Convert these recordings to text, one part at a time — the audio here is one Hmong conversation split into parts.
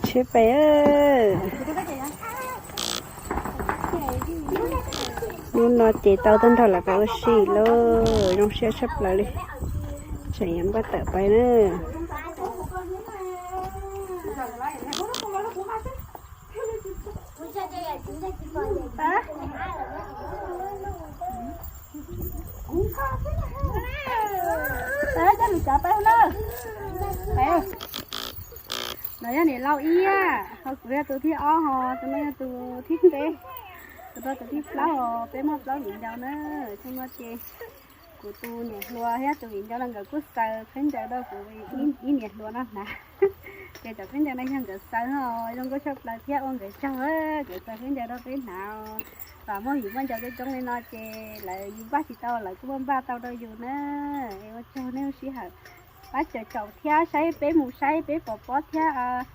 Tsheb pais. Hnub no ces tau tag nrho lawm, peb ua si lauj, zoo siab tshaj plaws li. Tseem yuav npaj tawm pais na. No yog niam laus ib, ho kuv yog tus thib ob, ho tus no yog tus thib peb, tus no tus thib plaub os. Peb muaj plaub viv ncaus na. Xyoo no ces kuv tus niam hluas thiab tus viv ncaus no nkawd kuj xaws khaub ncaws rau kuv ib niam hluas no hnav. Ces cov khaub ncaws no yog nkawd xaws no, zoo nkauj tshaj plaws thiab ua nkawd tsaug, nkawd xaws khaub ncaws rau peb hnav. Vam muaj viv muaj ncaus coob coob li no ces lawv yus npaj tsis tau lawv kuj muaj npaj tau rau yus na. Es ua tsaug nej lub sij hawm pab caum caum thiab saib peb mus saib peb pov pob thiab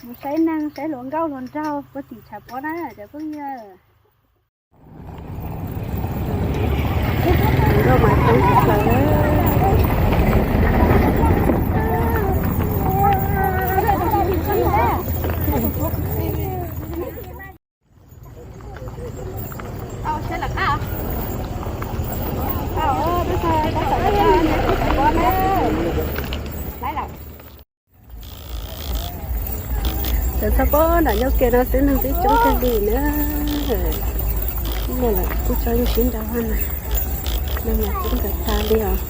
mus saib neeg saib hluas nkauj hluas nraug puag tim tshav pob na cov phooj ywg. Nkauj mas coob tshaj plaws. Txog pob nram Nyuj Kiag no xwb neeg twb coob kawg li na. Ib no lawm kuj tso yeej sib nraus na, neeg mas coob kawg tag li os.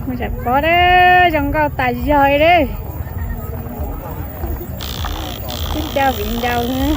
Mus saib pob na, zoo nkauj tas zog li. Twb coj viv ncaus na.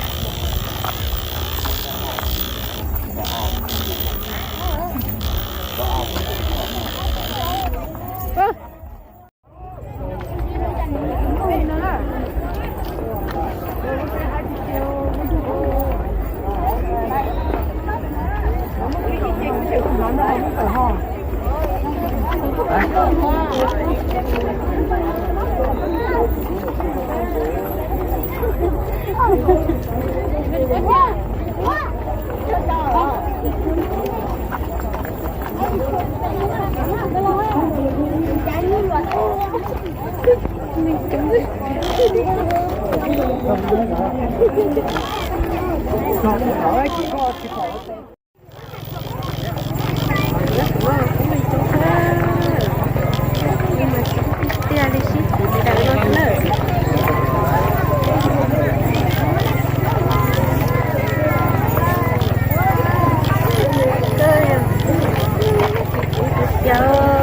Tiag li sib txiv li daws no na.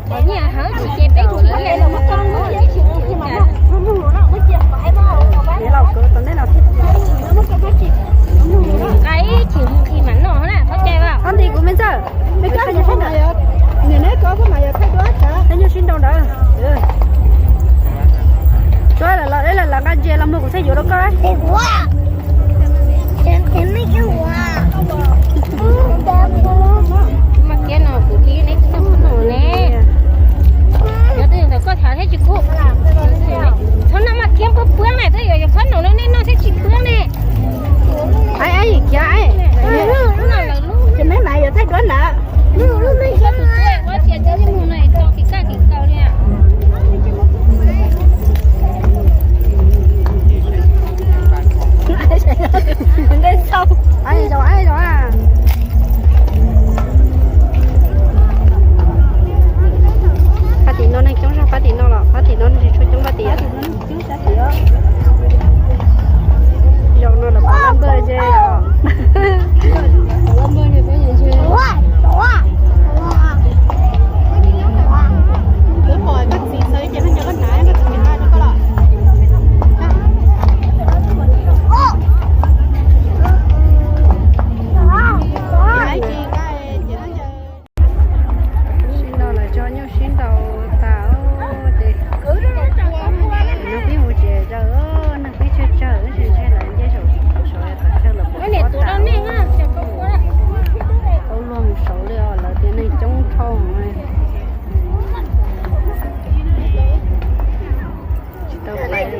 Qhov nyiaj hauv tsis ces peb chim, ib chim mus khi mam noj na, qhov cai as. Qhov nti kuv me ntxawg, me kab nws sab nram, nws neb kov kuv Ces los mloog kuv thiaj yuav rau koj. Mas kiab no kuv li neb tsis tau qhov no ne. Yog twg ntawm koj tham thiab tsis kub. Txhob noj mas kiab puab puab na, twb yuav yog qhov no nej noj thiab tsis puab ne. Ai, ai, kiab, ai. Ces meb mas yuav thaij duab ntawd. Ua cia cov mus no tau kis kaj kis kaus li. Phab tim no neeg coob zog phab tim no los phab tim no neeg tsis tshua coob phab tim. Zaum no lawv pom lab npawg ze os. Sib no lawv tso nyuj sib ntaus tas ces neeg pib mus tsev zaws, neeg pib tsawg tsawg, ntshe ntshe lawv nce saum saud tom chaw lawv pom pob tas. Tau luag mus saud li os, lawv tias neeg coob dhau. Tsis tau pais li.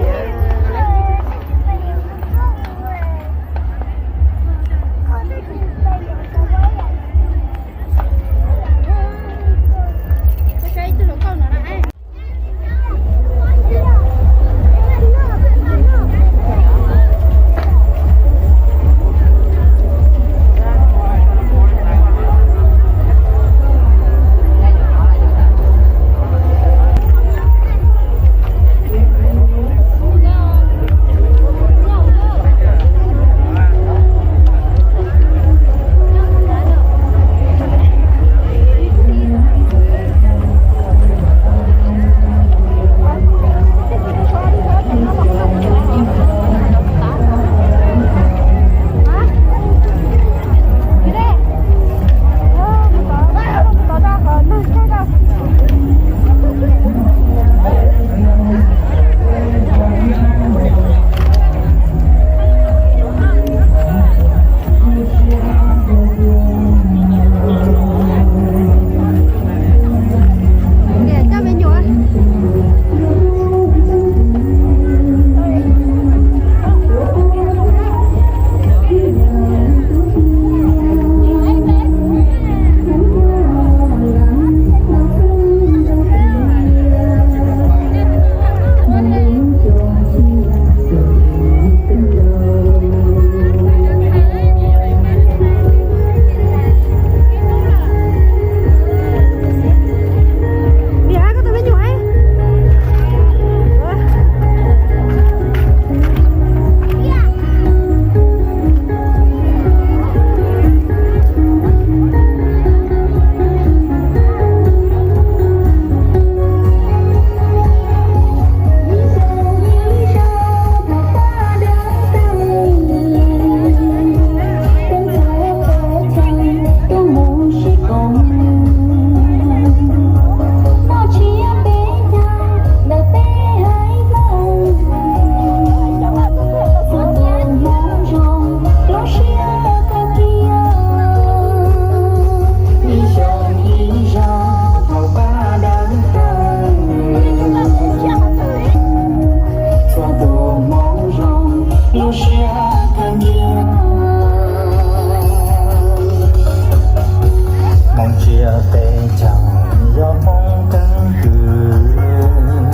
Hmoob tsiab teb chaws yog Hmoob keeb kwm,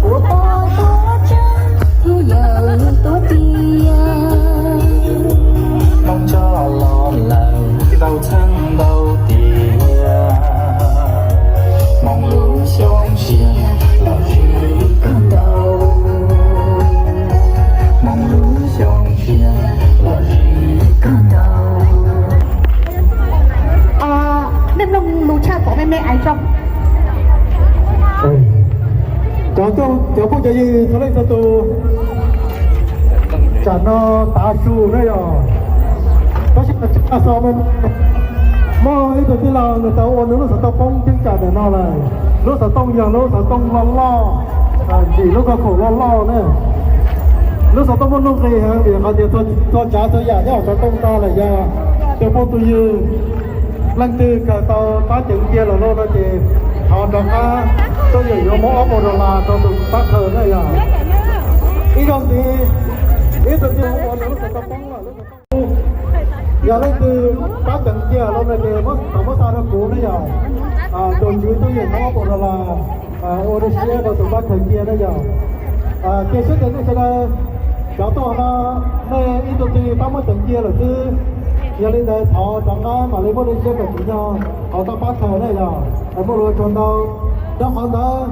ua pog tuav tsev thiab yawm tuav tias, Hmoob coj los lawm ntau txheeb ntau tiam, Hmoob lub xyoo sia los zis kawg ntau, Hmoob lub xyoo sia los zis kawg ntau. Nej mloog lus tshaj tod me me aiv tso. Cov, cov phooj cov ywg txhua leej txhua tus, tsam no tav su na yog, tab sis mas tsis qab xo me me. Muaj ib tug tij laug nws tau ua nws lub xov tooj poob ceeb tsam ntawm no lawm. Lub xov tooj yog lub xov tooj loj loj, ntim lub koj khaum loj loj na. Lub xov tooj muaj nuj nqis heev vim qhov tias txhua tsav txhua yam nyob hauv xov tooj tag lawm. Yog tus phooj tus ywg leej twg kawm tau pab ceev cia los lawm no ces thov rov qab, tuaj yeem yuav muab ob puas dollar rau tus pab khaws na yog. Ib zaug ntxiv, ib tug twg ua rau lub xov tooj poob lawm, lub xov tooj, yog leej twg pab ceev cia los no ces thov muab xa rau kuv na yog. Tus tswv tuaj yeem muab ob puas dollar ua rau siab rau tus pab khaws cia na yog. Cia siab tias nej sawv daws cov tuaj no, nej ib tug twg pab muab ceev cia lawm xwb. Yog li ntawd thov rov qab mam li muab dej siab kom tsim nyog hauv toj pab khaws na yog. Muaj lus ua tsaug ntau. Rau qhov ntawd,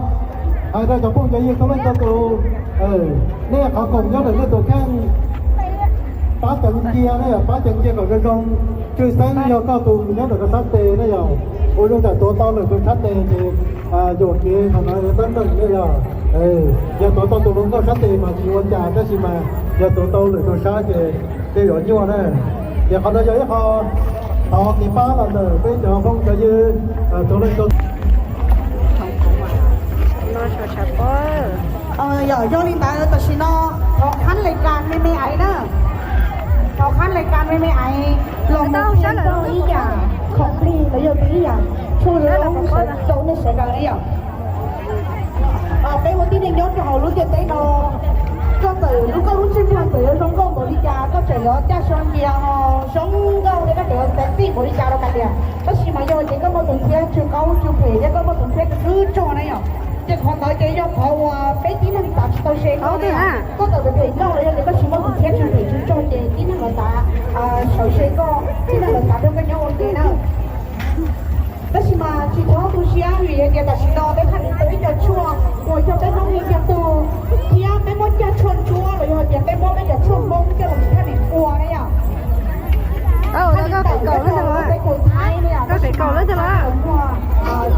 hais rau cov phooj cov ywg txhua leej txhua tus, nej qhov khoom nyob ntawm nej tus kheej pab ceev cia na yog, pab ceev cia kom zoo zoo. Tshwj xeeb yog koj tus nyob ntawm koj sab tes na yog, ua zoo tsam tuav tau lwm tus sab tes ces yuam kev thaum no yuav tab meeg na yog. Yog tuav tau tus hluas nkauj sab tes mas tsis ua cas tab sis mas yog tuav tau lwm tus sab ces tej yuav nyuaj na. Ces qhov no yog ib qho thov kev pab los ntawm peb cov phooj cov ywg txhua leej txhua Yog, yog li ntawd tam sim no thov khab lais kas me me aiv na, thov khab lais kas me me aiv los mus qhia txog ib yam khoom plig los yog ib yam tshuaj zoo rau nej sawv daws na yom. Peb ua tib neeg nyob rau hauv lub ntiaj teb no, koj txawm lub koj lub ntsej muag txawm yuav zoo nkauj npaum li cas, koj tseem yuav caj so ncia ho zoo nkauj thiab koj tseem yuav txav txij npaum li cas los kav liam, tab sis mas yog tias koj muaj tus ntxhiab tsw qaub tsw phem thiab koj muaj tus ntxhiab tsw tsog na yom, ces qhov ntawd ces yog qhov uas peb tib neeg xav tsis tau se koj na. Koj txawm phem nkauj los yog tias koj tsis muaj tus ntxhiab tsw phem tsw tsog ces tib neeg lawv xav sawv se koj, tib neeg lawv xav nrog koj nyob ua ke na. Tab sis mas tsis txhob tu siab vim hais tias tam sim no peb haj tsis tau ib co tshuaj uas coj peb Hmoob ib co tug, thiab peb muab caj tshuaj ntsuab los yog hais tias peb muab peb cov tshuaj Hmoob coj los tsis thaj li ua na yom. Peb kuv Thaib na yom, peb muag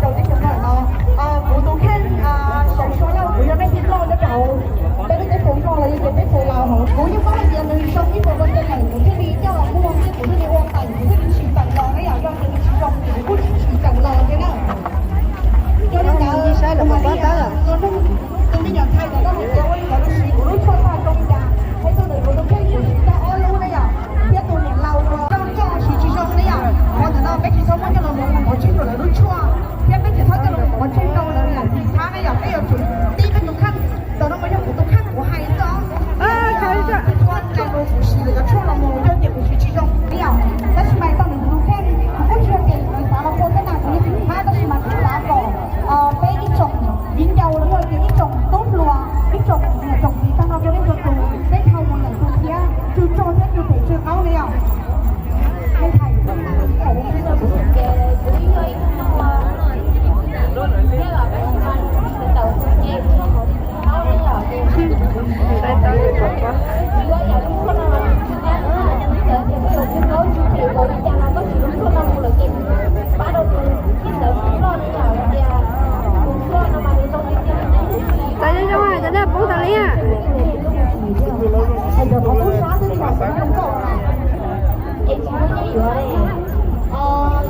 rau teb chaws no. Kuv tus kheej Saiv Suav Lauj, kuv yog nej tij laug nyob rau hauv peb lub teb chaws Nplog los yog tias teb chaws Laus hauv, kuv yeej paub hais tias nws zoo ib puas percent lawm kuv thiaj li coj los muag thiab kuv thiaj li ua teem, kuv thiaj li tsim teem los na yom, yog tias nws tsis zoo ces kuv kuj tsis tsim teem los thiab na. Yog li ntawd kuv mam li los nug tus me nyuam ntxhais ntawm no hais tias ua li ntawd nws siv kuv lub tshuaj tag zoo li cas, hais txog ntawm kuv tus kheej kuv siv tag ob lub na yom, thiab tus niam laus uas coj siv tsis zoo na yom, qhov ntawm no peb tsis txhob muab coj los mus pov tseg rau lawv lub tshuaj, thiab peb tsis txhob coj los mus pov tseg rau lawv niam txiv thab na yom, peb yuav tsum tib peb tus kheej. Ntawm no mas yog kuv tus kheej kuv hais xwb os. Kuv tsis tau ua kuv siv lawv cov tshuaj los mus yog tias kuv siv tsis zoo li os. Tab sis mas tau nws tus kheej, kuv kuj tsis yog tias kuv xav los ua tej na kuv li kuv thab, tab sis mas kuv xav kom peb ib tsoom viv ncaus los yog tias ib tsoom tub hluas, ib tsoom niam tsoom txiv tag nrho rau leej rau tus, peb dhau mus lawm tus thiab tsw tsog thiab tsw phem tsw qaub li os. Tau zoo zoo, cov nej poob tas li.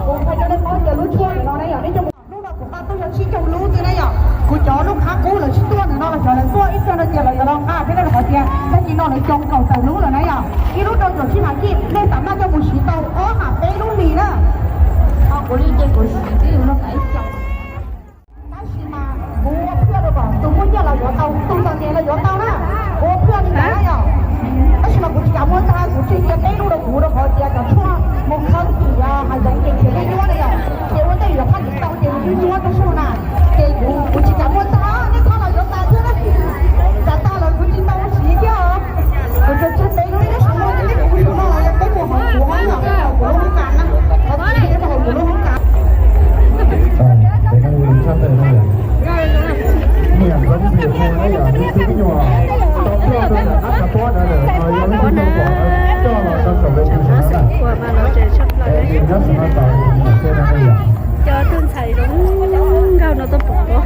Kuv qhia rau nej paub cov lub tshuaj no na yom, nej cov Hnub no kuv nqa tuaj yog tsib caug lub xwb na yom. Kuv cov lub qhab qub lawv tsis tuaj ntawm no los cov lawv tuaj ib pliag no ces lawv yuav los nqa thiab, rau qhov tias tag kis no lawv coo kaum tawm lub lawm na yom. Ib lub rau caum tsib phav kij, nej xam maj coj mus siv tau ob phav peb lub hlis na. Kuv li ces kuv siv twb yog lub kaum ib caug. Tab sis mas kuv ua phaj rau kom tus muaj nyiaj los yuav tau, tus txom nyem los yuav tau na. Kuv ua phaj li ntawd na yom. Tab sis mas kuv tsis kam muab ntag, kuv tsis cia peb lub rau kuv rau qhov tias cov tshuaj mus khawb tim hav zoov ces nrhiav nyuaj nyuaj na yom. Ces ua ntej yuav phaj tim tau ces nws nyuaj nyuaj rau sub na. Ces kuv, kuv tsis kam muab ntag, nej thaj los yuav tas thiab na. Tsam tas lawm kuv tsis tau siv thiab os. Kuv tsuas tseg peb lub, neb saum no ces nej kuv saum no los yog peb mus hauv kuv hoob yom, peb mus hauv kuv lub hoob kas na. Qhov tseeb peb mus hauv kuv lub hoob kas. Niam Ntxoov Ntxwm Hu na yom, nws tus me nyuam tau ploj rau ntawm qab tshav pob ntawd lawm, yog leej twg tau pom coj los rau saum Facebook na. Nws nyob saum no tos niam xwb na yom. Cov tub ntxhais zoo nkauj no tuaj pom pob.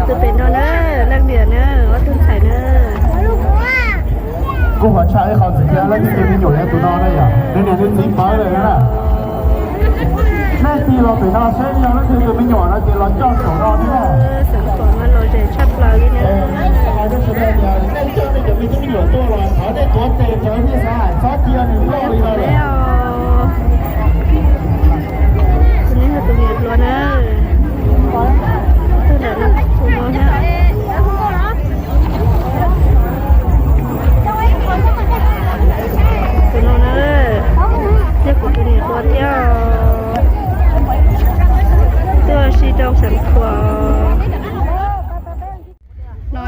Tus pem no na, leej niam na, ob tug ntxhais na. Kuv hais tshaj ib qho txiv kiag, leej twg tus me nyuam yog tus no na yom, nws niam nws txiv pawv lawm na. Nej tig los pem no seb yog leej twg tus me nyuam no ces los coj saum no thiab. Xeev Khuam mas lom zem tshaj plaws li na. Hais rau sawv daws tias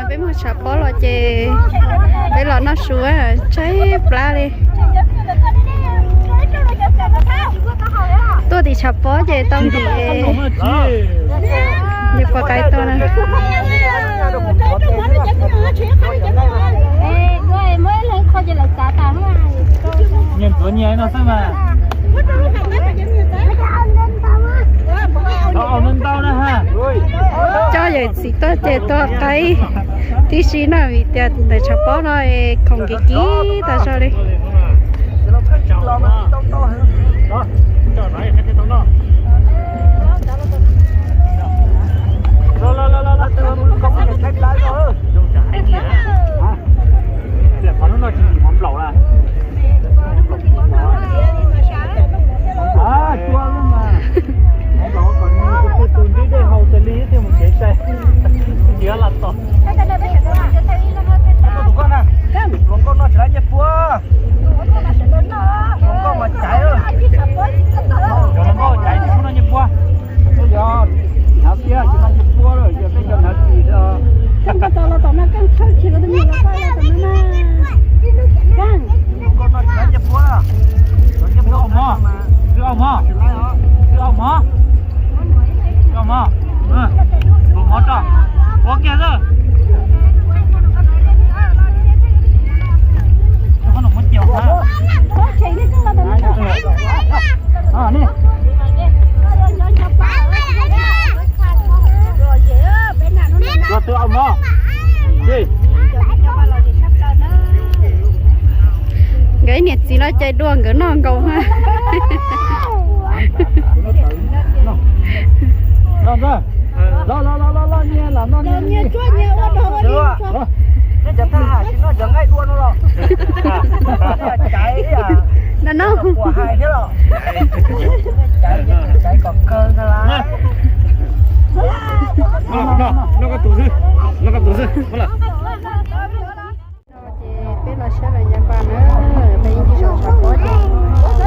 Peb mus tshav pob los ces peb los noj su tshaib plab li. Tuaj tim tshav pob ces tau ntim. Nws puas qais tua na. Nyias ntxuav nyias no xwb mas. Coj yawm txiv tuaj ces tua qaib tib si no vim tias ntawm tshav pob no khoom kiv kiv tas zog li. Cua lub mas, hauv los kom nws tej tus ntsib dej haus tas li thiaj mus tsev sai. Ntiav los tom. Hluas nkauj no tsis laib nyiaj puab. Hluas nkauj mas caiv, cov hluas nkauj caiv tsis pub noj nyiaj puab. Yog hnav piab tsis noj nyiaj puab, yog peb cov hnav ris. Hluas nkauj no tsis laib nyiaj puab. Wb au mov, wb au mov, wb au mov, wb au mov, tus mov tso, ua kiag xwb. Nkawd ib niam txiv los cais dua nkawd noj nkaus. No no. Noj koj tus xwb, noj koj tus xwb. Ces peb los saib lawv nyob npas na, peb yeej tsis tau tshav pob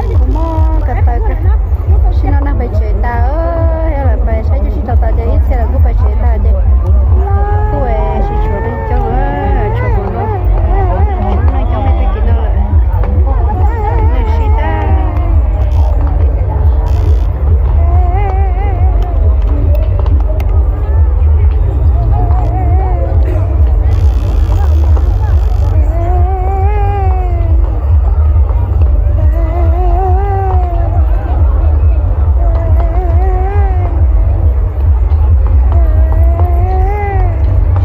ces kuv muab ko taw kawg. Sim no neeg pais tsev tas, yog lawv pais saib nyuj sib tau tas ces ib txhia lawv kuj pais tsev tas ces kuj tsis tshuav neeg coob, tshuav kuv no, neeg coob li tag kis no lawm, neeg sib tag.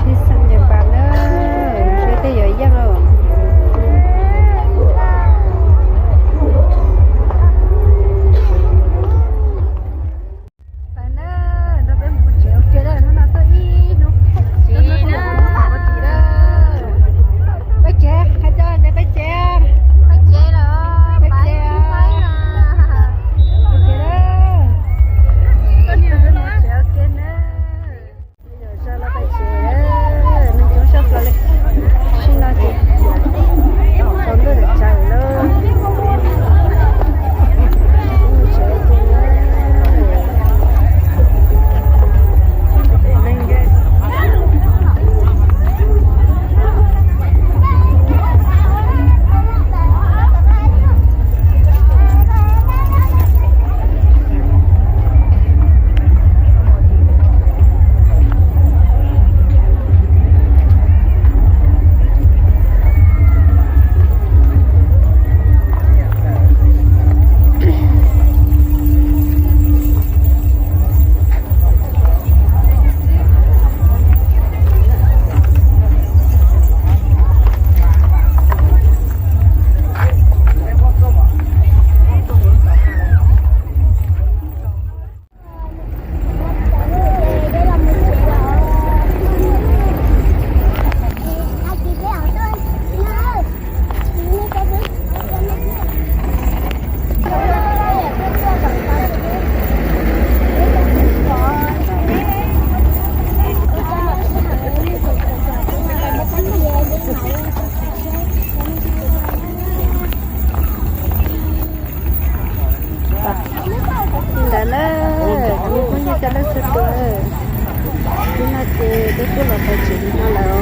Sib xeem ncees pas na, seb tej yuav yeej lauj. Pais na, nrog peb mus tsev ua ke na, hnub no tuaj ib hnub, hnub no tuaj ua tim na. Peb tsev, qhia cov peb tsev, peb tsev los, peb tsev, peb tsev na. Tuaj nrog peb mus tsev ua ke na. Zos los pais tsev, neeg coob sab plaws li. Sim no ces tsaus ntuj tsaws lawm, mus tsev ua ke na. Li ntawd na, kuv phooj ywg cov leej txhua tus, hnub no ces peb kuj los pais tsev li no lawm.